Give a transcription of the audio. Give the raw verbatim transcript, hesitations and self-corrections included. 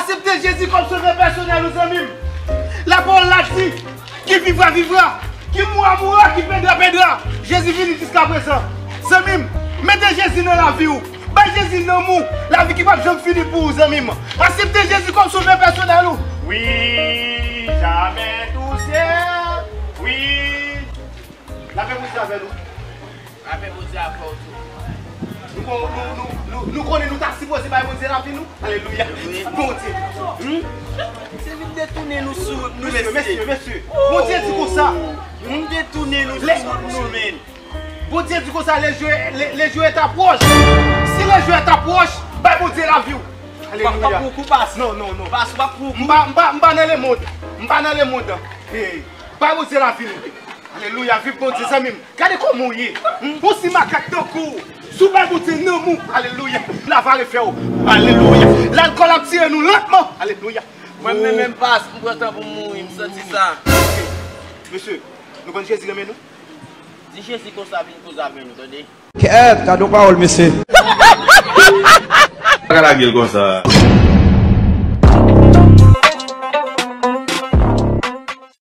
Aksepte Jezi kòm sovè pèsonèl ou, zanmi m. Lapawòl la di, qui vivra, vivra. Qui mourra, mourra. Qui perdra, perdra. Jezi vini jiska prezan. Zanmi m, mete Jezi nan lavi w. Bay Jezi nanm ou. Lavi ki p ap janm fini pou ou, zanmi m. Aksepte Jezi kòm sovè pèsonèl ou. Wi, jamè dousè. Wi. Lapè Bondye avè nou. Lapè Bondye avè w tou. Nou kon-, nou, nou, nou, nou konnen nou ta sipoze bay Bondye lavi nou. Alelouya. Wi. Bondye. Hmm? Se vin detounen nou sou nou, mesye, mesye, mesye. Bondye di konsa. Vin detounen nou sou nou, men. Bondye di konsa, les jours, les, les jours est proche. Si les jours est proche, bay Bondye lavi w. Alelouya. Pa pou kou pas. Non, non, non. Pas, pa pou kou. M pa, m pa, m pa nan lemonn. M pa nan lemonn. Hey. Bay Bondye lavi nou. Alelouya, viv Bondye, zanmi m. Gade kòman w ye. Hmm? Ou si makak tankou w. Si w bay Bondye nanm ou, alelouya, l ava refè w. Alelouya. Lalkòl ap tire nou lantman. Alelouya. Mwen menm, menm pas, m pran tan pou m mouri, m santi sa. Mesye, nou konn Jezi renmen nou? Di Jezi konsa vin koze avè nou, tande. Kèt, gade yon pawòl, mesye. Pa ka lage l konsa.